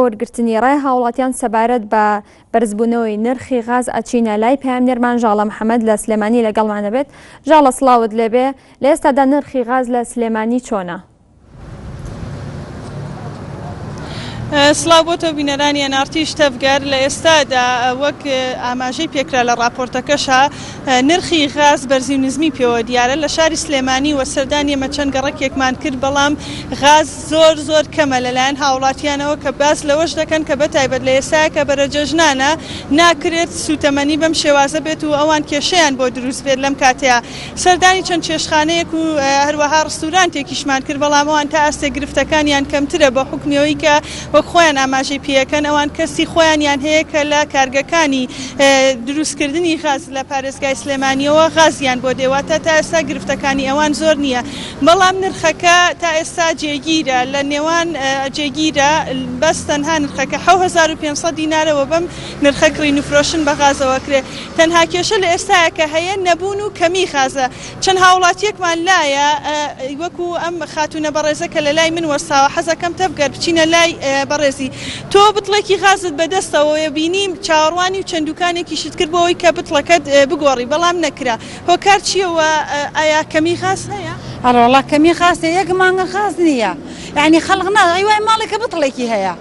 وەرگرتنی ڕای هاوڵاتیان سەبارەت بە بەرزبوونەوەی نرخی غاز ئەچینە لای پەیامنێرمان ژاڵە محەمەد لە سلێمانی لەگەڵمان دەبێت. ژاڵە سڵاوت لێبێ، لە ئێستادا نرخی غاز لە سلێمانی چۆنە؟ سڵاو بۆ تۆ بینەرانی ئەنارتیش تەڤگەر لە ئێستادا وەک ئاماژەی پێکرا لە ڕاپۆرتەکەشا نرخی غاز بەرزی و نزمی پێوە دیارە لە شاری سلێمانی وە سەردانی ئێمە چەند گەڕەکێکمان کرد بەڵام غاز زۆر زۆر کەمە لەلایەن هاوڵاتیانەوە کە باس لەوەش دەکەن کە بەتایبەت لە ئێستایا کە بەرە جەژنانە ناکرێت سوتەمەنی بەم شێوازە بێت و ئەوان کێشەیان بۆ دروست بێت لەم کاتەیا سەردانی چەند چێشتخانەیەک و هەروەها ڕستورانتێکیشمان کرد بەڵام ئەوان تا ئاستێک گرفتەکانیان کەمترە بە حوکمی ئەوەی کە وەک خۆیان ئاماژەی پێیەکەن ئەوان کەسی خۆیانیان هەیە کە لە کارگەکانی دروستکردنی غاز لە پارێزگای سلێمانیەوە غازیان بۆ دێ واتە تا ئێستا گرفتەکانی ئەوان زۆر نییە بەڵام نرخەکە تا ئێستا جێگیرە لە نێوان جێگیرە بەس تەنها نرخەکە 7500 دینارە وە بەم نرخە کڕین و فرۆشن بە غازەوە کرێ تەنها کێشە لە ئێستایا کە هەیە نەبوون و کەمی غازە چەند هاوڵاتیەکمان لایە وەکو ئەم خاتوونە بەڕێزە کە لە لای من وەستاوە حەزەکەم تەڤگەر بچینە لای بەڕێزی تۆ بتڵێکی غازت بەدەستەوەیە بینیم چاوەڕوانی و چەند دوکانێکیشت کرد بۆ ئەوەی کە بتڵەکەت بگۆڕی بەڵام نەکرا هۆکار چیە و ئایا کەمی غاز هەیە؟ ئەرەوەڵا کەمی غاز هەیە یەک مانگە غاز نییە یانی خەڵک نا ئەی وای ماڵێکە بتڵێکی هەیە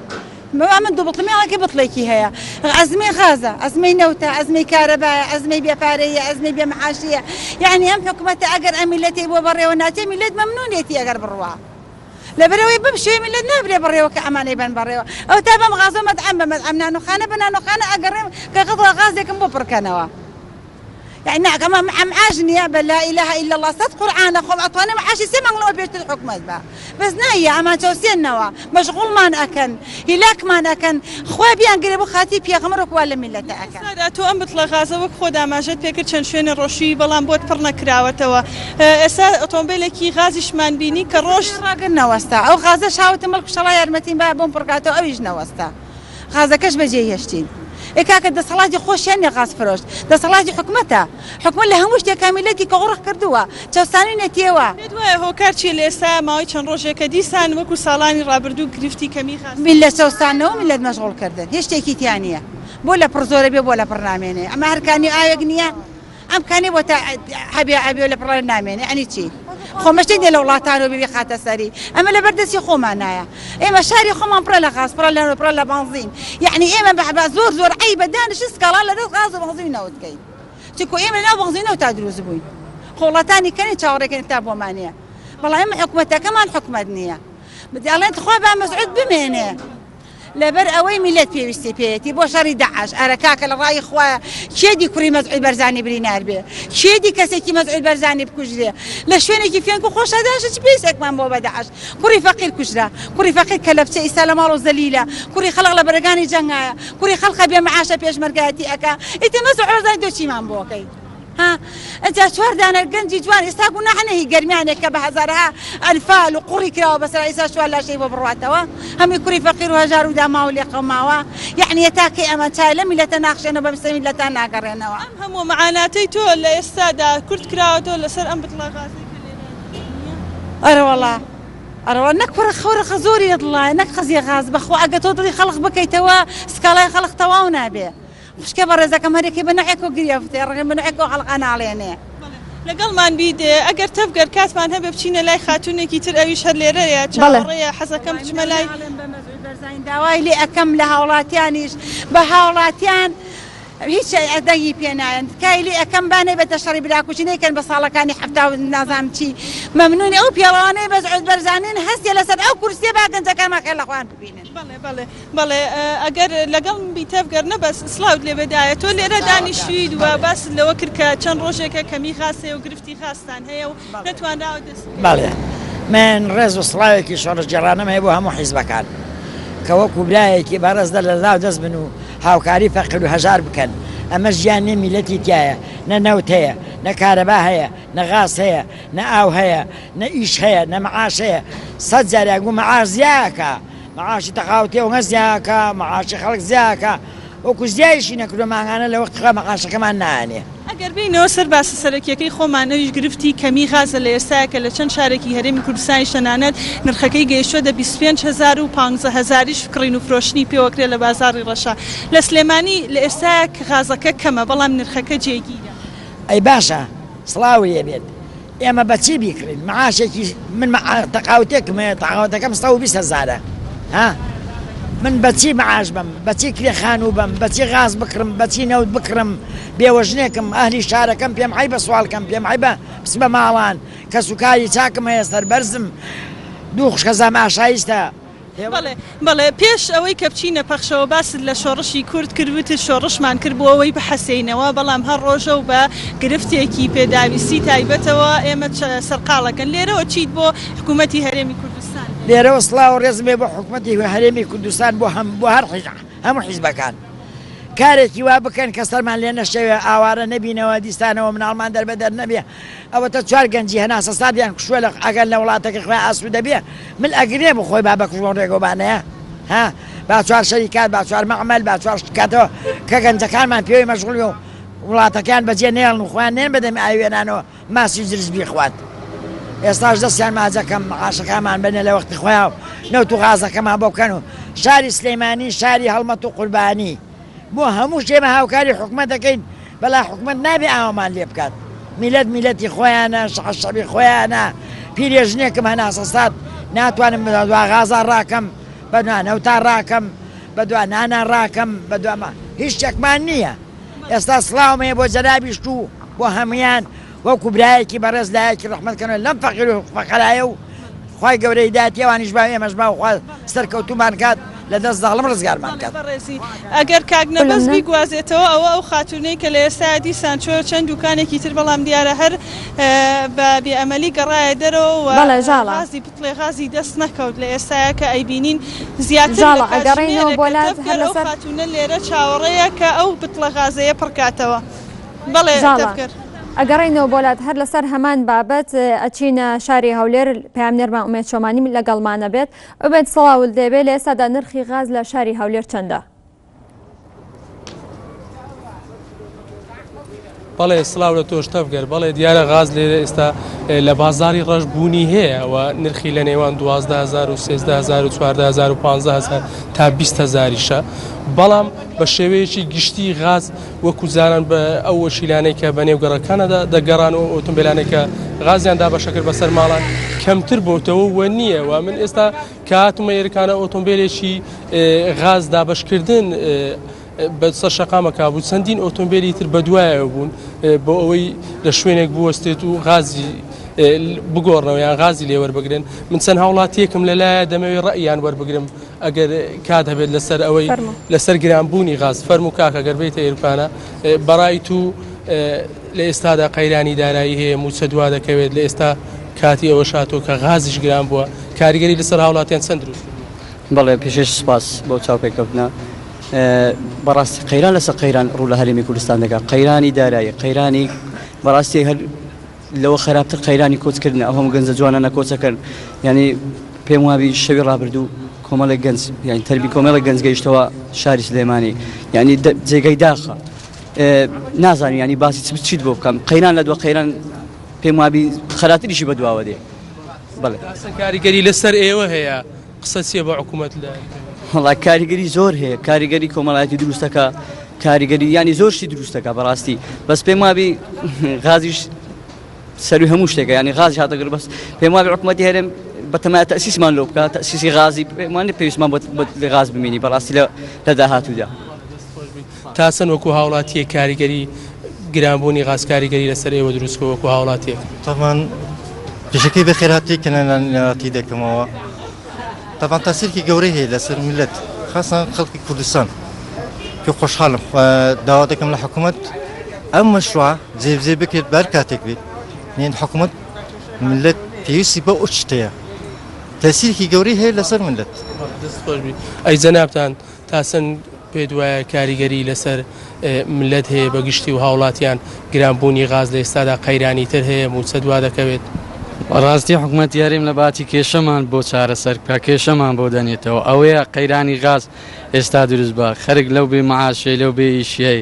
ئەمن دوو بتڵم یاڵێکی بتڵێکی هەیە ئەزمەی غازە ئەزمەی نەوتە ئەزمەی کارەبایە ئەزمەی بێ پارەیە ئەزمەی بێ معاشیە یعنی ئەم حکومەتە ئەگەر ئەم میلەتەی بۆ بەڕێوە ناچێ میلەت مەمنونێتی ئەگەر بڕوا لەبەرئەوەی بەم شێوەیە میللەت نابرێ بەڕێوە کە ئەمانەی بەن بەڕێوە ئەوەتا بەم غازە مەتعەم بە مەتعەم نانوخانە بە نانوخانە ئەگەڕێم کە غزڵە غازێکم بۆ پڕکەنەوە یعنی نا ئەمە معاش نییە بە لا اله الا الله سەد قورعانە خۆم ئەتوانم معاشی سێ مانگ لەوە پێشتر حکومەت بە بەس نایە ئەمان چەوسێنەوە مەشغوڵمان ئەکەن هیلاکمان ئەکەن خوا بیانگرێ بۆ خاتری پێغەمبەر وەک وا لە میللەتە ئەکەن. سارا تۆ ئەم بتڵە غازە وەک خۆت ئاماژەت پێکرد چەند شوێنێ ڕۆشتووی بەڵام بۆت پڕ نەکراوەتەوە ئێستا ئۆتۆمبێلێکی غازیشمان بینی کە ڕۆشت. ڕاگر نەوەستا ئەو غازەش هاوتم بەڵکو شەڵا یارمەتیم با بۆم پڕکاتەوە ئەویش نەوەستا غازەکەش بەجێی هێشتین ئێ کاکە دەسەڵاتی خۆشیان نیە غاز فرۆشت دەسەڵاتی حکومەتە حکومەت لە هەموو شتێکا میللەتی کەوڕخ کردووە چەوسانوینەتیەوە. پێت وایە هۆکار چیە لە ئێستایا ماوەی چەند ڕۆژێکە دیسان وەکو ساڵانی ڕابردوو گرفتی کەمی غاز؟ میللەت چەوساندنەوە میللەت مەشغوڵ کردن هیچ شتێکی تیا نیە بۆ لە پڕ زۆرە بێ بۆ لە پڕ نامێنێ ئەمە هەر کانی ئاوێک نیە ئەم کانی بۆ تا هەبێ ئەبێ لە پڕ نامێنێ ئەنی چی خۆ مەشتێک نیە لە وڵاتانەوە بێ بیخاتە سەری ئەمە لەبەر دەستی خۆمانایە ئێمە شاری خۆمان پڕە لە غاز پڕە لە پڕە لە بەنزین یعنی ئێمە بە زۆر زۆر عەیبە دانیشن سکاڵا لە دەست غاز و بەنزین و نەوت کەین چونکو ئێمە لەناو بەنزین و نەوتا دروست بووین خۆ وڵاتانی کەنی چاوەڕێکەین تا بۆمان نیە بەڵام ئێمە حکومەتەکەمان حکومەت نییە ئەڵێن تخوا با مەسعود بمێنێ لەبەر ئەوەی میلەت پێویستی پێیەتی بۆ شەڕی داعش ئەرە کاکە لە ڕای خوایە کێ دی کوڕی مەسعود بەرزانی برینار بێ کێ دی کەسێکی مەسعود بەرزانی بکوژرێ لە شوێنێکی فێنک و خۆشە داعش چ پێویستێکمان بۆ بە داعش کوڕی فەقیر کوژرا کوڕی فەقیر کەلەپچە ئیستا لە ماڵ و زەلیلە کوڕی خەڵق لە بەرەگانی جەنگایە کوڕی خەڵقە بێ معاشە پێشمەرگایەتی ئەکا ئیتر مەسعود بەرزانی تۆ چیمان بۆ ئەکەی ها ئەجا چوار دانە گەنجی جوان ئێستا گوناح نیە هی گەرمیانێک کە بە هەزارەها ئەنفال و قوڕی کراوە بەسەر ئیسا چوار لاشەی بۆ بڕواتەوە هەمووی کوڕی فەقیر و هەژار و داماو و لێقەوماوە یەعنی هەتا کەی ئەمان چای لەم میللەتە ناخشێنەوە بەم سەر میللەتان ناگەڕێنەوە. ئەم هەموو مەعاناتەی تۆ لە ئێستادا کورت کراوەتەوە لەسەر ئەم بتڵە غازەی کە لێرە نییە؟ ئەرەوەڵا ئەرەوەڵا نەک کوڕە خەورەخە زۆری لە دڵایە نەک قەزیە غاز بەخوا ئەگەر تۆ دڵی خەڵق بکەیتەوە سکاڵای خەڵق تەواو نابێ خوشکە بەڕێزەکەم هەرێکەی بە نەعێکۆ گریە فتێ ڕەنگە بە نەعێکۆ خەڵق ئەناڵێنێ. بەڵێ لەگەڵمان بیت ئەگەر تەڤگەر کاتمان هەبێ بچینە لای خاتوونێکی تر ئەویش هەر لێرەیە بەڵێ. چاوەڕێیە حەزەکەم بچمە لای. ئەڵێم بە مەسعود بەرزانی داوای لێ ئەکەم لە هاوڵاتیانیش بە هاوڵاتیان هیچ دەنگی پێ نایەن تکای لێ ئەکەم با نەیبەتە شەڕی براکوژی نەیکەن بە ساڵەکانی حەفتا و نازانم چی مەمنونی ئەو پێڵاوانەی مەسعود بەرزانین هەستێ لەسەر ئەو کورسیە با گەنجەکانمان خێر لە خۆیان ببینن. بەڵێ بەڵێ بەڵێ ئەگەر لەگەڵم بی تەڤگەر نە بەس سڵاوت لێ بێ دایە تۆ لێرە دانیشتویت و باست لەوە کرد کە چەند ڕۆژێکە کەمی غاز هەیە و گرفتی غازتان هەیە و نەتوانراوە دەست بکەوێت. بەڵێ من ڕێز و سڵاوێکی شۆڕشگێڕانەم هەیە بۆ هەموو حیزبەکان کە وەکو برایەکی بەڕێز دە لە ناو دەست بن و هاوکاری فەقیر و هەژار بکەن ئەمە ژیان نیە میلەتی تیایە نە نەوت هەیە نە کارەبا هەیە نە غاز هەیە نە ئاو هەیە نە ئیش هەیە نە معاش هەیە سەد جاریان گوو معاش زیاکە معاشی تەقاوتی ئەوەنە زیاکە معاشی خەڵک زیاکە وەکو زیایشی نەکردوە مانگانە لە وەختی خۆی معاشەکەمان نایەنێ. ئەگەر بێینەوە سەر باسە سەرەکیەکەی خۆمان ئەویش گرفتی کەمی غازە لە ئێستایا کە لە چەند شارێکی هەرێمی کوردستانیش تەنانەت نرخەکەی گەیشتووەتە 25 هەزار و 15 هەزاریش کڕین و فرۆشتنی پێوەکرێ لە بازاڕی ڕەشا لە سلێمانی لە ئێستایا غازەکە کەمە بەڵام نرخەکە جێگیرە. ئەی باشە سڵاو لێبێت ئێمە بە چی بیکڕین معاشێکی من تەقاوتێکم هەیە تەقاوتەکەم 120 هەزارە ها من بەچی معاش بم بەچی کرێ خانوو بم بەچی غاز بکڕم بەچی نەوت بکڕم بێوەژنێکم ئەهلی شارەکەم پێم عیبە سواڵکەم پێم عیبە بچمە ماڵان کەس و کاری چاکم هەیە سەربەرزم دوو خوشکەزام ئاشایستە بەڵێ بەڵێ پێش ئەوەی کە بچینە پەخشەوە باست لە شۆڕشی کورد کرد وتت شۆڕشمان کرد بۆ ئەوەی بحەسێینەوە بەڵام هەر ڕۆژە و بە گرفتێکی پێداویستی تایبەتەوە ئێمە سەرقاڵەکەن لێرەوە چیت بۆ حکوومەتی هەرێمی کوردستان هەیە؟ لێرەوە سڵاو و ڕێزم هەیە بۆ حکومەتی هەرێمی کوردستان بۆ هەم بۆ هەر هەموو حیزبەکان کارێکی وا بکەن کە سەرمان لێ نەشێوێ ئاوارە نەبینەوە دیسانەوە مناڵمان دەربەدەر نەبێ ئەوەتە چوار گەنجی هەناسە ساردیان کوشتوە لە ئەگەر لە وڵاتەکەی خۆیان ئاسودە بێ مل ئەگرێ بۆ خۆی با بەکوژ بەو ڕێگەوبانەیە ها با چوار شەریکات با چوار مەعمەل با چوار شت کاتەوە کە گەنجەکانمان پێوەی مەشغوڵ بێ و وڵاتەکەیان بەجێ نەیەڵن و خۆیان نێن بەدەم ئاوێنانەوە ماسی جرج بیخوات ئێستاش دەستیان ماجەکەم معاشەکانمان بنێ لە وەختی خۆیان و نەوت و غازەکەمان بۆ بکەن و شاری سلەیمانی شاری هەڵمەت و قوربانی بۆ هەموو شتێ ئێمە هاوکاری حکومەت دەکەین بەلا حکومەت نابێ ئاوامان لێ بکات میلەت میلەتی خۆیانە شەعە شەعبی خۆیانە پیرێ ژنێکم هەناسە سات ناتوانم بەدوا غازا ڕاکەم بەدوا نەوتا ڕاکەم بەدوا نانا ڕاکەم بەدوا ما هیچ شتێکمان نییە ئێستا سڵاوم هەیە بۆ جەنابیشت و بۆ هەمویان وەکو برایەکی بەڕێز لایەکی ڕەحمەت کەنەوە لەم فەقیر و فەقەرایە و خوای گەورە هیدایەتی ئەوانیش با و ئێمەش با و خوا سەرکەوتوومان کات لە دەست زاڵم ڕزگارمان بەڵێ کات. بەڕێزی ئەگەر کاک نەبەز بیگوازێتەوە ئەوە ئەو خاتوونەی کە لە ئێستایا دیسان چۆ چەند دوکانێکی تر بەڵام دیارە هەر بە بێ ئەمەلی گەڕایە دەرەوە و بەڵێ ژاڵە. غازی بتڵێ غازی دەست نەکەوت لە ئێستایا کە ئەیبینین زیاتر لە ژاڵە ئەگەڕێینەوە بۆ کاتژمێرێکە لات هەر تەڤگەر ئەو لەسەر. خاتوونە لێرە چاوەڕێیە کە ئەو بتڵە غازەیە پڕکاتەوە. بەڵێ ژاڵە، تەڤگەر. ئەگەڕێینەوە بۆ لات هەر لەسەر هەمان بابەت ئەچینە شاری هەولێر پەیامنێرمان ئومێد چۆمانی لەگەڵمانە بێت ئومێد سڵاوت لێبێ لە ئێستادا نرخی غاز لە شاری هەولێر چەندە؟ بەڵێ سڵاو لە تۆش تەڤگەر بەڵێ دیارە غاز لێرە ئێستا لە بازاری ڕەش بوونی هەیە و نرخی لە نێوان 12000 و 13000 و 14000 و 15000 تا 20000یشە بەڵام بە شێوەیەکی گشتی غاز وەکو جاران بە ئەو وەکیلانەی کە بە نێو گەڕەکانەدا دەگەڕان و ئۆتۆمبیلانەی کە غازیان دابەشەکرد بەسەر ماڵان کەمتر بۆتەوە و نییە و من ئێستا کە هاتومە ئێرکانە ئۆتۆمبیلێکی غاز دابەشکردن بەسەر شەقامەکە بوو چەندین ئۆتۆمبیلی تر بەدوایەوە بوون بۆ ئەوەی لە شوێنێک بوەستێت و غازی بگۆڕنەوە یان غازی لێوەربگرن من چەند هاوڵاتیەکم لەلایە دەمەوێت ڕەئیان وەربگرم ئەگەر کات هەبێت لەسەر ئەوەی لەسەر گرانبوونی غاز فەرموو کاکە گەر بێتە ئێرکانە بەڕای تو لە ئێستادا قەیرانی دارایی هەیە موچە دوا دەکەوێت لە ئێستا کاتی ئەوە شاتۆ کە غازیش گران بووە کاریگەری لەسەر هاوڵاتیان چەند دروست بەڵێ پێشێش سپاس بۆ چاوپێکەوتنە بەڕاستی قەیران لەسەر قەیران ڕوو لە هەرێمی کوردستان دەکات قەیرانی دارایی قەیرانی بەڕاستی هەر لەوە خراپتر قەیرانی کۆچکردنە، ئەو هەموو گەنجە جوانانە کۆچەکەن، یانی پێم وابی شەوی ڕابردوو کۆمەڵێک گەنج یانی تەرمی کۆمەڵێک گەنج گەیشتەوە شاری سلێمانی یانی جێگەی داخە نازانم ینی باسی چ چیت بۆ بکەم قەیران لە دو قەیران پێم وابی خراپتریشی بەدواوە دێ بەڵێ کاریگەری لەسەر ئێوە هەیە قسە چیە بۆ حکوومەت لە وەڵا کاریگەری زۆر هەیە کاریگەری کۆمەڵایەتی دروستەکە کاریگەری ینی زۆر شتی دروستەکە بەڕاستی بەس پێم وابی غازیش سەروی هەموو شتێکە ینی غازی هاتەگر بەس پێم وابی حکوومەتی هەرێم بەتەما تەسیسمان لۆ بکە تەسیسی غازی پێمانی پێویستمان بۆ غاز بمینی بەڕاستی لە لە داهاتوودا. تا چەند وەکو هاوڵاتیەک کاریگەری گرانبوونی غاز کاریگەری لەسەر ئێوە دروست کردووە وەکو هاوڵاتیەک؟ تەبان پێشەکەی بەخێرهاتی کەناڵی دەکەمەوە تەبان تاسیرکی گەورەی هەیە لەسەر میلەت خاصا خەڵکی کوردستان پێ خۆشحاڵم داوا دەکەم لە حکوومەت ئەم مەشروع جێبجێ بکرێت بەر کاتێک بێت نێن حکوومەت ملت پێویستی بە ئەو شتەیە تەسیرکی گەورەی هەیە لەسەر ملت دەست خۆش بی ئەی جەنابتان تا چەند پێت وایە کاریگەری لەسەر مللەت هەیە بە گشتی و هاوڵاتیان، گرانبوونی غاز لە ئێستادا قەیرانی تر هەیە، مووچە دوا دەکەوێت؟ بەڕاستی حکومەتی هەرێم لە باتی کێشەمان بۆ چارەسەر بکا کێشەمان بۆ دەنێتەوە ئەوەیە قەیرانی غاز ئێستا دروست بە خەرک لەو بێ معاشەی لەو بێ ئیشیەی.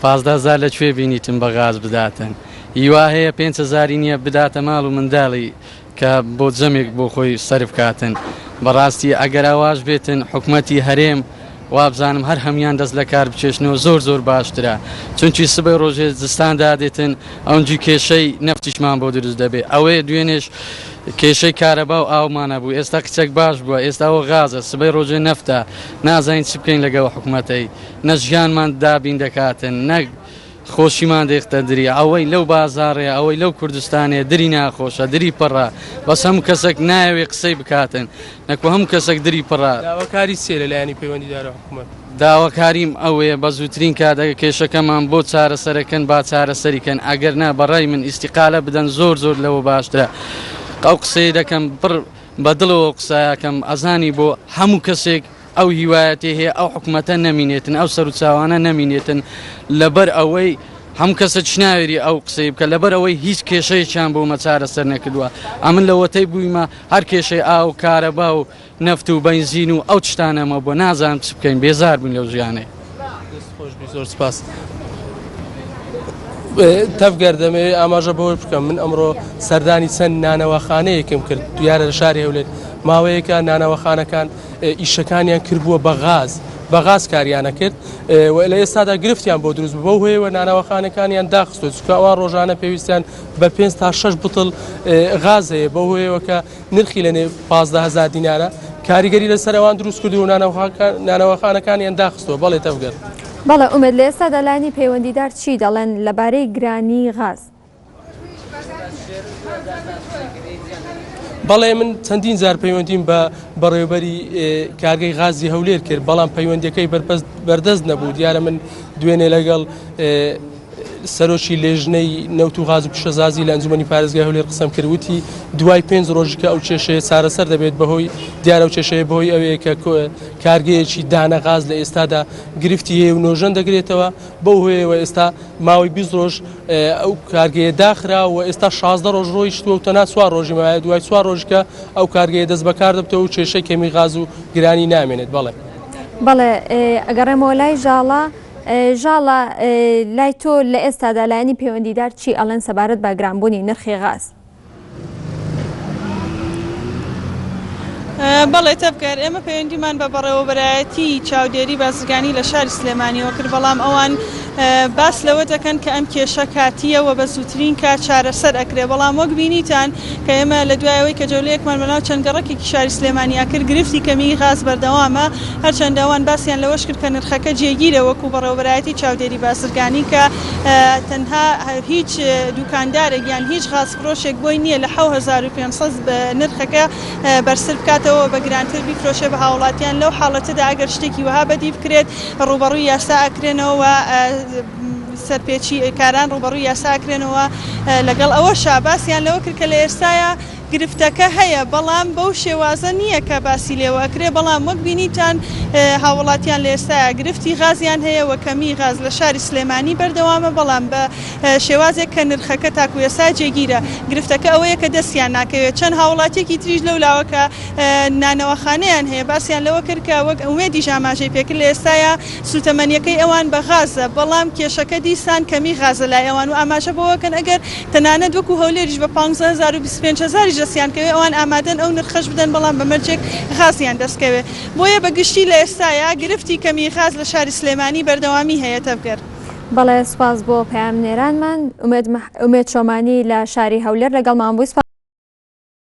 پازدەهەزار لە کوێ بینیتم بە غاز بداتن هیوا هەیە پێنج هەزاری نییە بداتە ماڵ و منداڵی کە بۆ جەمێک بۆ خۆی سەرف کاتن بەڕاستی ئەگەر ئاواش بێتن حکومەتی هەرێم وابزانم هەر هەموان دەست لە کار بکێشنەوە زۆر زۆر باشترە چونکی سبەی ڕۆژێ زستان دادێتن ئەونجی کێشەی نەفتیشمان بۆ دروست دەبێ ئەوەیە دوێنێش کێشەی کارەبا و ئاومان هەبوو ئێستا کچەک باش بووە ئێستا ئەوە غازە سبەی ڕۆژێ نەفتە نازانین چ بکەین لەگەڵ حکومەتەی نە ژیانمان دابین دەکاتن نە خۆشیمان دێختە دری ئەوەی لەو بازاڕەیە ئەوەی لەو کوردستانەیە دری ناخۆشە دری پڕە بەس هەموو کەسێک نایەوێ قسەی بکاتن نەکو هەموو کەسێک دری پڕە. داواکاری چیە لە لایەنی پەیوەندیدارە حکومەت؟ داواکاریم ئەوەیە بە زووترین کات ئەگەر کێشەکەمان بۆ چارەسەرەکەن با چارەسەری کەن ئەگەر نا بە ڕای من ئیستیقالە بدەن زۆر زۆر لەوە باشترە ئەو قسەی دەکەم پڕ بە دڵەوە قسەکەم ئەزانی بۆ هەموو کەسێک ئەو هیوایەتی هەیە ئەو حکومەتە نەمینێتن ئەو سەروچاوانە نەمینێتن لەبەر ئەوەی هەموو کەسە چناوێری ئەو قسەی بکە لەبەر ئەوەی هیچ کێشەیەکیان بۆ مەچارەسەر نەکردووە ئەمن لەوەتەی بوویمە هەر کێشەی ئاو کارەبا و نەفت و بەنزین و ئەو شتانەمە بۆ نازانم چ بکەین بێزار بووین لەو ژیانەی. دەست خۆش بی زۆر سپاس. تەڤگەر دەمەوێت ئاماژە بەوەش بکەم من ئەمڕۆ سەردانی چەند نانەواخانەیەکم کرد دیارە لە شاری هەولێر ماوەیەکە نانەواخانەکان ئیشەکانیان کردبووە بە غاز بە غاز کاریانە کرد و لە ئێستادا گرفتیان بۆ دروست بوو بەو هۆیەوە نانەواخانەکانیان داخستووە چونکە ئەوان ڕۆژانە پێویستیان بە پێنج تا شەش بتڵ غاز هەیە بەو هۆیەوە کە نرخی لە نێو 15 هەزار دینارە کاریگەری لەسەر ئەوان دروست کردووە و نانەواخانەکانیان داخستووە بەڵێ تەڤگەر. بەڵێ ئومێد لە ئێستادا لایەنی پەیوەندیدار چی دەڵێن لەبارەی گرانی غاز؟ بەڵێ من چەندین جار پەیوەندیم بە بەڕێوبەری کارگەی غازی هەولێر کرد بەڵام پەیوەندیەکەی بەردەست نەبوو دیارە من دوێنێ لەگەڵ سەرۆکی لێژنەی نەوت و غاز و پیشەسازی لە ئەنجومەنی پارێزگای هەولێر قسەم کرد وتی دوای پێنج ڕۆژی کە ئەو کێشەیە چارەسەر دەبێت بەهۆی دیارە ئەو کێشەیە بەهۆی ئەوەیە کە کارگەیەکی دانە غاز لە ئێستادا گرفتی هەیە و نۆژەن دەگرێتەوە بەو هۆیەوە ئێستا ماوەی 20 ڕۆژ ئەو کارگەیە داخرا و ئێستا 16 ڕۆژ ڕۆیشتووە و تەنها چوار ڕۆژی مایە دوای چوار ڕۆژکە ئەو کارگەیە دەست بەکار دەبتەوە و کێشەی کەمی غاز و گرانی نامێنێت بەڵێ. بەڵێ ئەگەڕێمەوە لای ژاڵە ژاڵە لای تۆ لە ئێستادا لایەنی پەیوەندیدار چی ئەڵێن سەبارەت بە گرانبوونی نرخی غاز؟ بەڵێ تەڤگەر، ئێمە پەیوەندیمان بە بەڕێوەبەرایەتی چاودێری بازرگانی لە شاری سلێمانیەوە کرد، بەڵام ئەوان باس لەوە دەکەن کە ئەم کێشە کاتییە و بە زووترین کات چارەسەر ئەکرێ، بەڵام وەک بینیتان کە ئێمە لە دوای ئەوەی کە جەولەیەکمان بەناو چەند گەڕەکێکی شاری سلێمانیا کرد گرفتی کەمیی غاز بەردەوامە، هەرچەندە ئەوان باسیان لەوەش کرد کە نرخەکە جێگیرە وەکو بەڕێوەبەرایەتی چاودێری بازرگانی کە تەنها هیچ دوکاندارێک یان هیچ غازفرۆشێک بۆی نییە لە 7500 نرخەکە بەرزتر بکاتەوە بە گرانتر بیفرۆشێ بە هاوڵاتیان لەو حاڵەتەدا ئەگەر شتێکی وەها بەدی بکرێت ڕووبەڕووی یاسا ئەکرێنەوە سەرپێچی کاران ڕووبەڕووی یاسا ئەکرێنەوە لەگەڵ ئەوەشا باسیان لەوە کرد کە لە ئێستایا گرفتەکە هەیە بەڵام بەو شێوازە نییە کە باسی لێوە ئەکرێ بەڵام وەک بینیتان هاووڵاتیان لە ئێستایا گرفتی غازیان هەیە و کەمی غاز لە شاری سلێمانی بەردەوامە بەڵام بە شێوازێک کە نرخەکە تاکو ئێستا جێگیرە گرفتەکە ئەوەیە کە دەستیان ناکەوێت چەند هاوڵاتیەکی تریش لەو لاوە کە نانەواخانەیان هەیە باسیان لەوە کرد کە وەک ئومێدیش ئاماژەی پێکرد لە ئێستایا سوتەمەنیەکەی ئەوان بە غازە، بەڵام کێشەکە دیسان کەمی غازە لای ئەوان و ئاماژە بەوەکەن ئەگەر تەنانەت وەکو هەولێریش بە پانزە هەزارو 25 هەزاریش دەستیان کەوێ ئەوان ئامادەن ئەو نرخەش بدەن بەڵام بە مەرجێک غازیان دەست کەوێ بۆیە بە گشتی لە ئێستایا گرفتی کەمی غاز لە شاری سلێمانی بەردەوامی هەیە تەڤگەر. بەڵێ سوپاس بۆ پەیامنێرانمان ئومێد چۆمانی لە شاری هەولێر لەگەڵمان بووی.